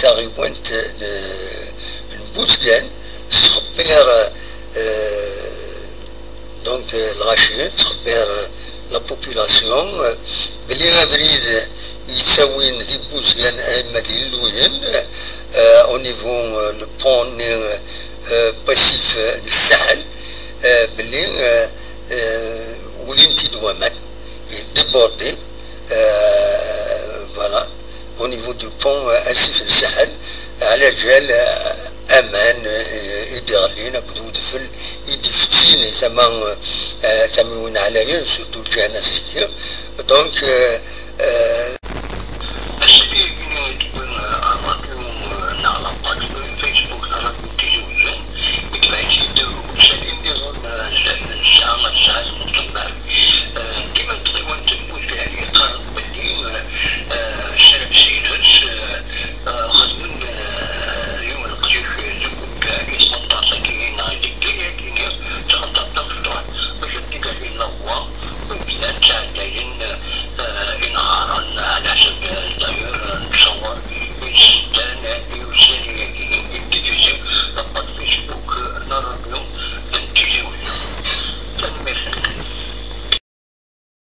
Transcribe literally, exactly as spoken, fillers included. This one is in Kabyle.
taɣiwant n, n Buzgan, tettxebbir, euh, donc, euh, lɣaci, tettxebbir la population, euh, belli abrid yettawin di Buzgan ama d illuyen, euh, au niveau, euh, le pont-nni, euh, passif, euh, n Ssaḥel, euh, belli, euh, euh, ulin-t-id waman, il déborde, euh, voilà, au niveau du pont, euh, Asif n Ssaḥel, ɛla ǧal, euh, aman, euh, i d-iɣellin akked udfel i d-ifettin tama, euh, tamiwin ɛlayen, surtout lǧiha n Asiki. Donc, euh, euh,